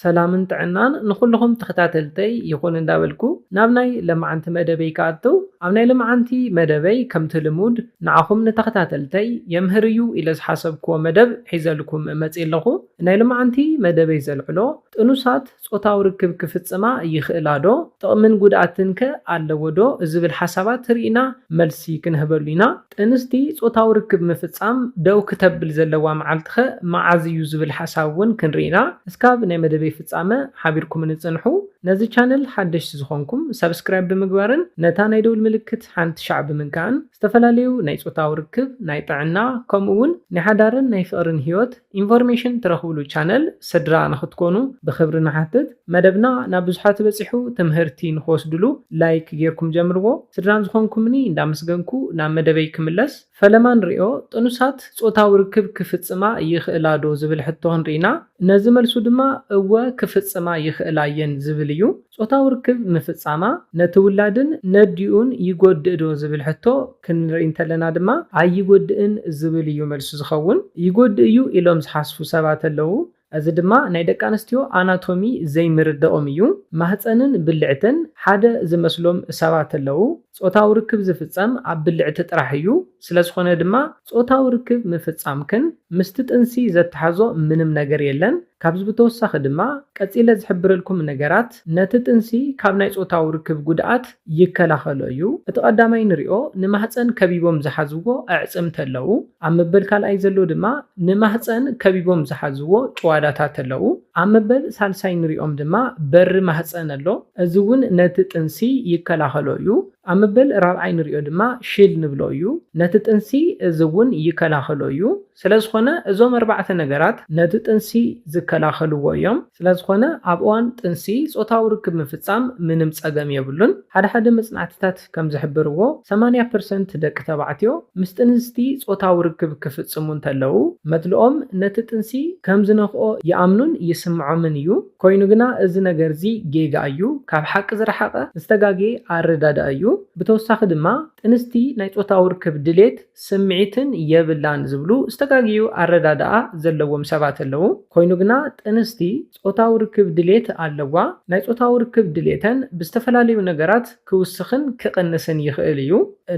ሰላምን ጥዕናን ንኹልኹም ተኸታተልተይ ይኹን እንዳበልኩ ናብ ናይ ለማዓንቲ መደበይ ክኣትው፣ ኣብ ናይ ለማዓንቲ መደበይ ከምቲ ልሙድ ንዓኹም ንተኸታተልተይ የምህር እዩ ኢለ ዝሓሰብክዎ መደብ ሒዘልኩም መፅእ ኣለኹ። ናይ ለማዓንቲ መደበይ ዘልዕሎ ጥኑሳት ጾታዊ ርክብ ክፍጽማ ይኽእላ ዶ? ጥቕምን ጉድኣትን ከ ኣለዎ ዶ? ዝብል ሓሳባት ርኢና መልሲ ክንህበሉ ኢና። ጥንስቲ ጾታዊ ርክብ ምፍጻም ደው ክተብል ዘለዋ መዓልቲ ከ መዓዝ እዩ ዝብል ሓሳብ እውን ክንርኢ ኢና። እስካብ ናይ መደበይ ፍጻመ ሓቢርኩም ንጽንሑ። ነዚ ቻነል ሓደሽቲ ዝኾንኩም ሰብስክራይብ ብምግባርን ነታ ናይ ደውል ምልክት ሓንቲ ሻዕ ብምንካእን ዝተፈላለዩ ናይ ጾታዊ ርክብ፣ ናይ ጥዕና፣ ከምኡ እውን ናይ ሓዳርን ናይ ፍቕርን ህይወት ኢንፎርሜሽን ትረኽብሉ ቻነል ስድራ ንኽትኮኑ ብኽብሪ ንሓትት። መደብና ናብ ብዙሓት በጺሑ ትምህርቲ ንኽወስድሉ ላይክ ጌርኩም ጀምርዎ። ስድራን ዝኾንኩምኒ እንዳመስገንኩ ናብ መደበይ ክምለስ። ፈለማ ንሪኦ፣ ጥኑሳት ጾታዊ ርክብ ክፍጽማ ይኽእላ ዶ ዝብል ሕቶ ክንርኢና። ነዚ መልሱ ድማ እወ ክፍጽማ ይኽእላ እየን ዝብል እዩ። ጾታዊ ርክብ ምፍጻማ ነቲ ውላድን ነዲኡን ይጎድእ ዶ ዝብል ሕቶ ክንርኢ እንተለና ድማ ኣይጎድእን ዝብል እዩ መልሱ ዝኸውን። ይጎድእ እዩ ኢሎም ዝሓስቡ ሰባት ኣለዉ። እዚ ድማ ናይ ደቂ ኣንስትዮ ኣናቶሚ ዘይምርድኦም እዩ። ማህፀንን ብልዕትን ሓደ ዝመስሎም ሰባት ኣለዉ። ጾታዊ ርክብ ዝፍጸም ኣብ ብልዕቲ ጥራሕ እዩ። ስለ ዝኾነ ድማ ጾታዊ ርክብ ምፍጻምክን ምስቲ ጥንሲ ዘተሓዞ ምንም ነገር የለን። ካብዚ ብተወሳኺ ድማ ቀጺለ ዝሕብረልኩም ነገራት ነቲ ጥንሲ ካብ ናይ ጾታዊ ርክብ ጉድኣት ይከላኸሎ እዩ። እቲ ቀዳማይ ንሪኦ ንማህፀን ከቢቦም ዝሓዝዎ ኣዕፅምቲ ኣለዉ። ኣብ መበል ካልኣይ ዘሎ ድማ ንማህፀን ከቢቦም ዝሓዝዎ ጭዋዳታት ኣለዉ። ኣብ መበል ሳልሳይ ንሪኦም ድማ በሪ ማህፀን ኣሎ። እዚ እውን ነቲ ጥንሲ ይከላኸሎ እዩ። ኣብ መበል ራብዓይ ንሪኦ ድማ ሽል ንብሎ እዩ። ነቲ ጥንሲ እዚ እውን ይከላኸሎ እዩ። ስለ ዝኾነ እዞም ኣርባዕተ ነገራት ነቲ ጥንሲ ዝከላኸልዎ እዮም። ስለ ዝኾነ ኣብ እዋን ጥንሲ ጾታዊ ርክብ ምፍጻም ምንም ጸገም የብሉን። ሓደ ሓደ መጽናዕትታት ከም ዝሕብርዎ ሰማንያ ፐርሰንት ደቂ ተባዕትዮ ምስ ጥንስቲ ጾታዊ ርክብ ክፍጽሙ እንተለዉ መትልኦም ነቲ ጥንሲ ከም ዝነኽኦ ይኣምኑን ይስምዖምን እዩ። ኮይኑ ግና እዚ ነገር እዚ ጌጋ እዩ። ካብ ሓቂ ዝረሓቐ ዝተጋግየ ኣረዳድኣ እዩ። ብተወሳኺ ድማ ጥንስቲ ናይ ጾታዊ ርክብ ድሌት ስምዒትን የብላን ዝብሉ ዝተጋግዩ ኣረዳድኣ ዘለዎም ሰባት ኣለዉ። ኮይኑ ግና ጥንስቲ ጾታዊ ርክብ ድሌት ኣለዋ። ናይ ጾታዊ ርክብ ድሌተን ብዝተፈላለዩ ነገራት ክውስኽን ክቕንስን ይኽእል እዩ።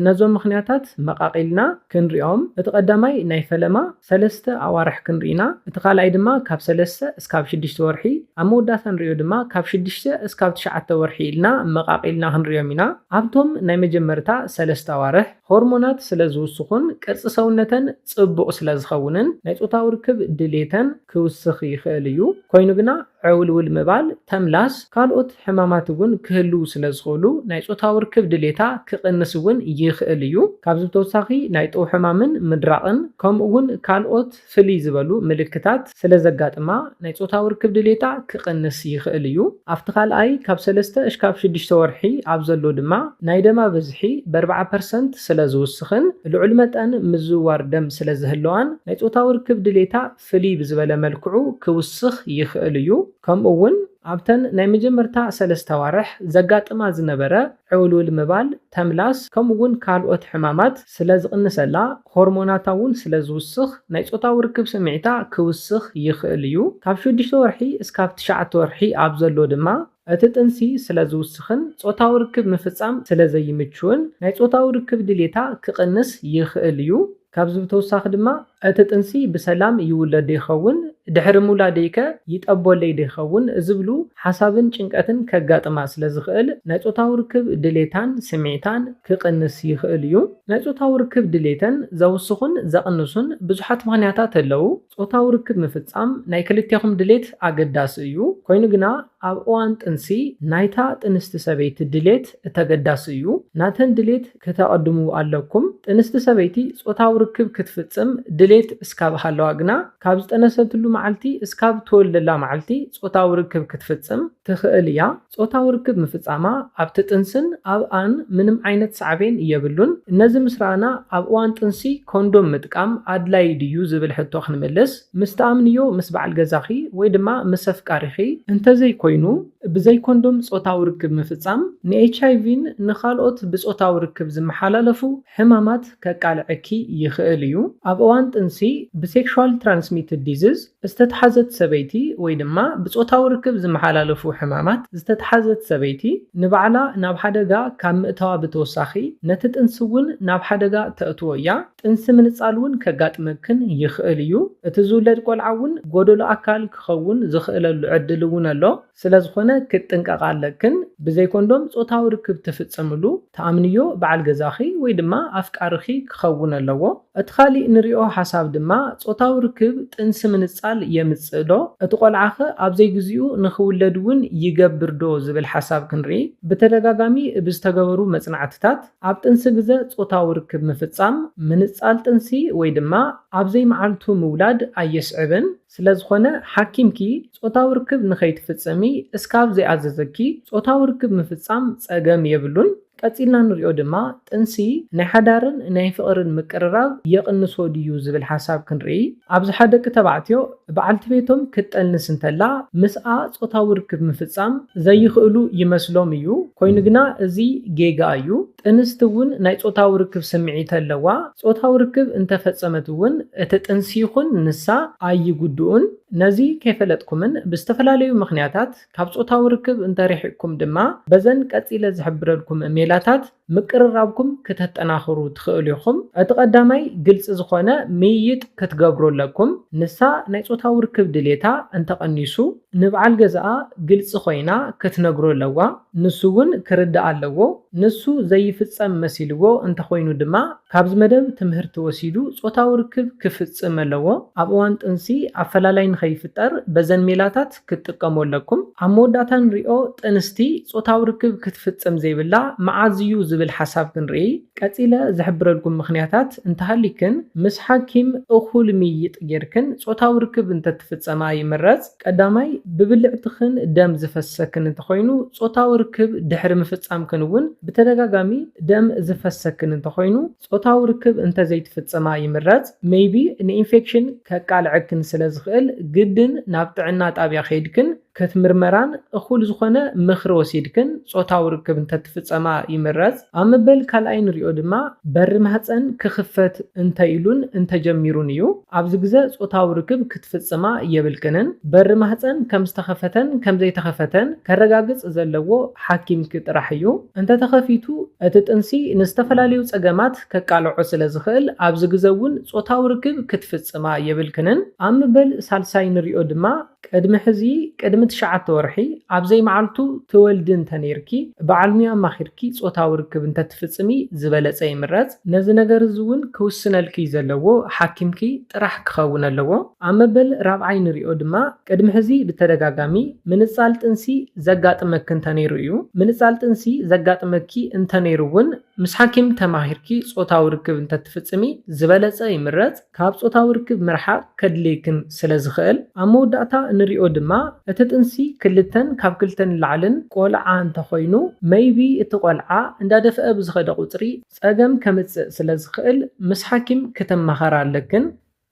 ነዞም ምኽንያታት መቓቒልና ክንሪኦም፣ እቲ ቀዳማይ ናይ ፈለማ ሰለስተ ኣዋርሕ ክንርኢና፣ እቲ ካልኣይ ድማ ካብ ሰለስተ እስካብ ሽዱሽተ ወርሒ፣ ኣብ መወዳእታ ንሪኦ ድማ ካብ ሽዱሽተ እስካብ ትሽዓተ ወርሒ ኢልና መቓቒልና ክንሪኦም ኢና። ኣብቶም ናይ መጀመርታ ሰለስተ ኣዋርሕ ሆርሞናት ስለ ዝውስኹን ቅርጺ ሰውነተን ጽቡቕ ስለ ዝኸውንን ናይ ጾታዊ ርክብ ድሌተን ክውስኽ ይኽእል እዩ። ኮይኑ ግና ዕውልውል ምባል፣ ተምላስ፣ ካልኦት ሕማማት እውን ክህልዉ ስለ ዝኽእሉ ናይ ጾታዊ ርክብ ድሌታ ክቕንስ እውን ይኽእል እዩ። ካብዚ ብተወሳኺ ናይ ጥው ሕማምን ምድራቕን ከምኡ እውን ካልኦት ፍልይ ዝበሉ ምልክታት ስለ ዘጋጥማ ናይ ጾታዊ ርክብ ድሌታ ክቕንስ ይኽእል እዩ። ኣብቲ ካልኣይ ካብ ሰለስተ እሽካብ ሽዱሽተ ወርሒ ኣብ ዘሎ ድማ ናይ ደማ ብዝሒ ብኣርብዓ ፐርሰንት ስለ ዝውስኽን ልዑል መጠን ምዝውዋር ደም ስለ ዝህልዋን ናይ ጾታዊ ርክብ ድሌታ ፍልይ ብዝበለ መልክዑ ክውስኽ ይኽእል እዩ። ከምኡ እውን ኣብተን ናይ መጀመርታ ሰለስተ ኣዋርሕ ዘጋጥማ ዝነበረ ዕውልውል ምባል፣ ተምላስ ከምኡ እውን ካልኦት ሕማማት ስለ ዝቕንሰላ ሆርሞናታ እውን ስለ ዝውስኽ ናይ ጾታዊ ርክብ ስምዒታ ክውስኽ ይኽእል እዩ። ካብ ሽዱሽተ ወርሒ እስካብ ትሽዓተ ወርሒ ኣብ ዘሎ ድማ እቲ ጥንሲ ስለ ዝውስኽን ጾታዊ ርክብ ምፍጻም ስለ ዘይምችውን ናይ ጾታዊ ርክብ ድሌታ ክቕንስ ይኽእል እዩ። ካብዚ ብተወሳኺ ድማ እቲ ጥንሲ ብሰላም ይውለድ ይኸውን፣ ድሕሪ ምውላደይከ ይጠቦለይ ይኸውን ዝብሉ ሓሳብን ጭንቀትን ከጋጥማ ስለ ዝኽእል ናይ ጾታዊ ርክብ ድሌታን ስምዒታን ክቕንስ ይኽእል እዩ። ናይ ጾታዊ ርክብ ድሌተን ዘውስኹን ዘቕንሱን ብዙሓት ምኽንያታት ኣለዉ። ጾታዊ ርክብ ምፍጻም ናይ ክልቴኹም ድሌት ኣገዳሲ እዩ። ኮይኑ ግና ኣብ እዋን ጥንሲ ናይታ ጥንስቲ ሰበይቲ ድሌት ተገዳሲ እዩ። ናተን ድሌት ክተቐድሙ ኣለኩም። ጥንስቲ ሰበይቲ ጾታዊ ርክብ ክትፍጽም ድሌት እስካብ ሃለዋ ግና ካብ ዝጠነሰትሉ መዓልቲ እስካብ ትወልደላ መዓልቲ ጾታዊ ርክብ ክትፍጽም ትኽእል እያ። ጾታዊ ርክብ ምፍጻማ ኣብቲ ጥንስን ኣብኣን ምንም ዓይነት ሳዕቤን የብሉን። ነዚ ምስ ረኣና ኣብ እዋን ጥንሲ ኮንዶም ምጥቃም ኣድላዪ ድዩ ዝብል ሕቶ ክንምልስ፣ ምስ ትኣምንዮ ምስ በዓል ገዛኺ ወይ ድማ ምስ ኣፍቃሪኺ፣ እንተዘይኮይኑ ብዘይ ኮንዶም ጾታዊ ርክብ ምፍጻም ን ኤች ኣይ ቪን ንኻልኦት ብጾታዊ ርክብ ዝመሓላለፉ ሕማማት ከቃልዐኪ ይኽእል እዩ። ኣብ እዋን ጥንሲ ብሴክሹዋል ትራንስሚትድ ዲዚዝ ዝተትሓዘት ሰበይቲ ወይ ድማ ብጾታዊ ርክብ ዝመሓላለፉ ሕማማት ዝተትሓዘት ሰበይቲ ንባዕላ ናብ ሓደጋ ካብ ምእታዋ ብተወሳኺ ነቲ ጥንሲ እውን ናብ ሓደጋ ተእትዎ እያ። ጥንሲ ምንጻል እውን ከጋጥመክን ይኽእል እዩ። እቲ ዝውለድ ቆልዓ እውን ጎደሎ ኣካል ክኸውን ዝኽእለሉ ዕድል እውን ኣሎ። ስለ ዝኾነ ክትጥንቀቓ ኣለክን። ብዘይ ኮንዶም ጾታዊ ርክብ ትፍጽምሉ ትኣምንዮ በዓል ገዛኺ ወይ ድማ ኣፍቃርኺ ክኸውን ኣለዎ። እቲ ካሊእ ንሪኦ ሓሳብ ድማ ጾታዊ ርክብ ጥንሲ ምንጻል የምጽእ ዶ? እቲ ቆልዓኸ ኣብ ዘይግዚኡ ንኽውለድ እውን ይገብር ዶ ዝብል ሓሳብ ክንርኢ። ብተደጋጋሚ ብዝተገበሩ መጽናዕትታት ኣብ ጥንሲ ግዘ ጾታዊ ርክብ ምፍጻም ምንጻል ጥንሲ ወይ ድማ ኣብ ዘይመዓልቱ ምውላድ ኣየስዕብን። ስለ ዝኾነ ሓኪምኪ ጾታዊ ርክብ ንኸይትፍጽሚ እስካብ ዘይኣዘዘኪ ጾታዊ ርክብ ምፍጻም ጸገም የብሉን። ቀጺልና ንሪኦ ድማ ጥንሲ ናይ ሓዳርን ናይ ፍቕርን ምቅርራብ የቕንሶ ድዩ ዝብል ሓሳብ ክንርኢ። ኣብዝሓ ደቂ ተባዕትዮ በዓልቲ ቤቶም ክትጠንስ እንተላ ምስኣ ጾታዊ ርክብ ምፍጻም ዘይኽእሉ ይመስሎም እዩ። ኮይኑ ግና እዚ ጌጋ እዩ። ጥንስቲ እውን ናይ ጾታዊ ርክብ ስምዒት ኣለዋ። ጾታዊ ርክብ እንተፈጸመት እውን እቲ ጥንሲ ይኹን ንሳ ኣይጉድኡን። ነዚ ከይፈለጥኩምን ብዝተፈላለዩ ምኽንያታት ካብ ጾታዊ ርክብ እንተርሒቕኩም ድማ በዘን ቀጺለ ዝሕብረልኩም ሜላታት ምቅርራብኩም ክተጠናኽሩ ትኽእሉ ኢኹም። እቲ ቀዳማይ ግልጺ ዝኾነ ምይይጥ ክትገብሩ ኣለኩም። ንሳ ናይ ጾታዊ ርክብ ድሌታ እንተቐኒሱ ንበዓል ገዛኣ ግልጺ ኮይና ክትነግሮ ኣለዋ። ንሱ እውን ክርዳእ ኣለዎ። ንሱ ዘይፍጸም መሲልዎ እንተኾይኑ ድማ ካብዚ መደብ ትምህርቲ ወሲዱ ጾታዊ ርክብ ክፍጽም ኣለዎ። ኣብ እዋን ጥንሲ ኣፈላላይ ንኸይፍጠር በዘን ሜላታት ክትጥቀሙ ኣለኩም። ኣብ መወዳእታ ንሪኦ ጥንስቲ ጾታዊ ርክብ ክትፍጽም ዘይብላ መዓዝ እዩ ዝብል ሓሳብ ክንርኢ። ቀጺለ ዝሕብረልኩም ምኽንያታት እንተሃሊክን ምስ ሓኪም እኹል ምይይጥ ጌርክን ጾታዊ ርክብ እንተትፍጸማ ይምረጽ። ቀዳማይ ብብልዕትኽን ደም ዝፈሰክን እንተኾይኑ ጾታዊ ርክብ ድሕሪ ምፍጻምክን እውን ብተደጋጋሚ ደም ዝፈሰክን እንተኾይኑ ጾታዊ ርክብ እንተዘይትፍጽማ ይምረጽ። ሜይቢ ንኢንፌክሽን ከቃልዐክን ስለ ዝኽእል ግድን ናብ ጥዕና ጣብያ ከይድክን ክትምርመራን እኹል ዝኾነ ምኽሪ ወሲድክን ጾታዊ ርክብ እንተትፍጸማ ይምረጽ። ኣብ መበል ካልኣይ ንሪኦ ድማ በሪ ማህጸን ክኽፈት እንተኢሉን እንተጀሚሩን እዩ። ኣብዚ ግዘ ጾታዊ ርክብ ክትፍጽማ የብልክንን። በሪ ማህጸን ከም ዝተኸፈተን ከም ዘይተኸፈተን ከረጋግጽ ዘለዎ ሓኪምኪ ጥራሕ እዩ። እንተተኸፊቱ እቲ ጥንሲ ንዝተፈላለዩ ጸገማት ከቃልዖ ስለ ዝኽእል ኣብዚ ግዘ እውን ጾታዊ ርክብ ክትፍጽማ የብልክንን። ኣብ መበል ሳልሳይ ንሪኦ ድማ ቅድሚ ሕዚ ቅድሚ ትሽዓተ ወርሒ ኣብ ዘይመዓልቱ ትወልዲ እንተነይርኪ በዓል ሙያ ኣማኺርኪ ጾታዊ ርክብ እንተትፍጽሚ ዝበለጸ ይምረጽ። ነዚ ነገር እዚ እውን ክውስነልኪ ዘለዎ ሓኪምኪ ጥራሕ ክኸውን ኣለዎ። ኣብ መበል ራብዓይ ንሪኦ ድማ ቅድሚ ሕዚ ብተደጋጋሚ ምንጻል ጥንሲ ዘጋጥመኪ እንተነይሩ እዩ። ምንጻል ጥንሲ ዘጋጥመኪ እንተነይሩ እውን ምስ ሓኪም ተማኺርኪ ጾታዊ ርክብ እንተትፍጽሚ ዝበለጸ ይምረጽ። ካብ ጾታዊ ርክብ ምርሓቕ ከድልየክን ስለ ዝኽእል። ኣብ መወዳእታ እንሪኦ ድማ እቲ ጥንሲ ክልተን ካብ ክልተ ንላዕልን ቆልዓ እንተኾይኑ maybe እቲ ቆልዓ እንዳደፍአ ብዝኸደ ቁጽሪ ጸገም ከምጽእ ስለ ዝኽእል ምስ ሓኪም ክትመኻራ ኣለክን።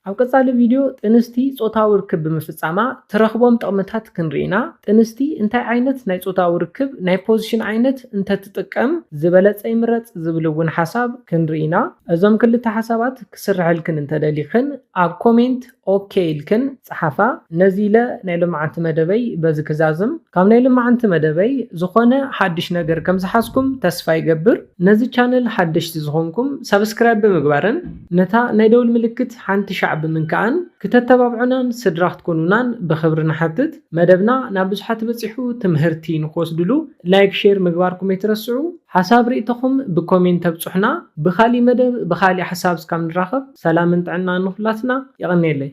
ኣብ ቀጻሊ ቪድዮ ጥንስቲ ጾታዊ ርክብ ብምፍጻማ ትረኽቦም ጥቕምታት ክንርኢ ኢና። ጥንስቲ እንታይ ዓይነት ናይ ጾታዊ ርክብ ናይ ፖዚሽን ዓይነት እንተትጥቀም ዝበለጸ ይምረጽ ዝብል እውን ሓሳብ ክንርኢ ኢና። እዞም ክልተ ሓሳባት ክስርሐልክን እንተደሊኽን ኣብ ኮሜንት ኦኬ ኢልክን ጸሓፋ። ነዚ ኢለ ናይ ሎማዓንቲ መደበይ በዚ ክዛዝም። ካብ ናይ ሎማዓንቲ መደበይ ዝኾነ ሓድሽ ነገር ከም ዝሓዝኩም ተስፋ ይገብር። ነዚ ቻነል ሓደሽቲ ዝኾንኩም ሳብስክራይብ ብምግባርን ነታ ናይ ደውል ምልክት ሓንቲ ሻዕ ብምንካኣን ክተተባብዑናን ስድራ ክትኮኑናን ብኽብሪ ንሓትት። መደብና ናብ ብዙሓት በጺሑ ትምህርቲ ንክወስድሉ ላይክ፣ ሼር ምግባርኩም ኣይትረስዑ። ሓሳብ ርእይቶኹም ብኮሜንት ተብጽሑና። ብኻሊእ መደብ ብኻሊእ ሓሳብ እስካብ ንራኸብ ሰላምን ጥዕናን ንኹላትና። የቐንየለይ።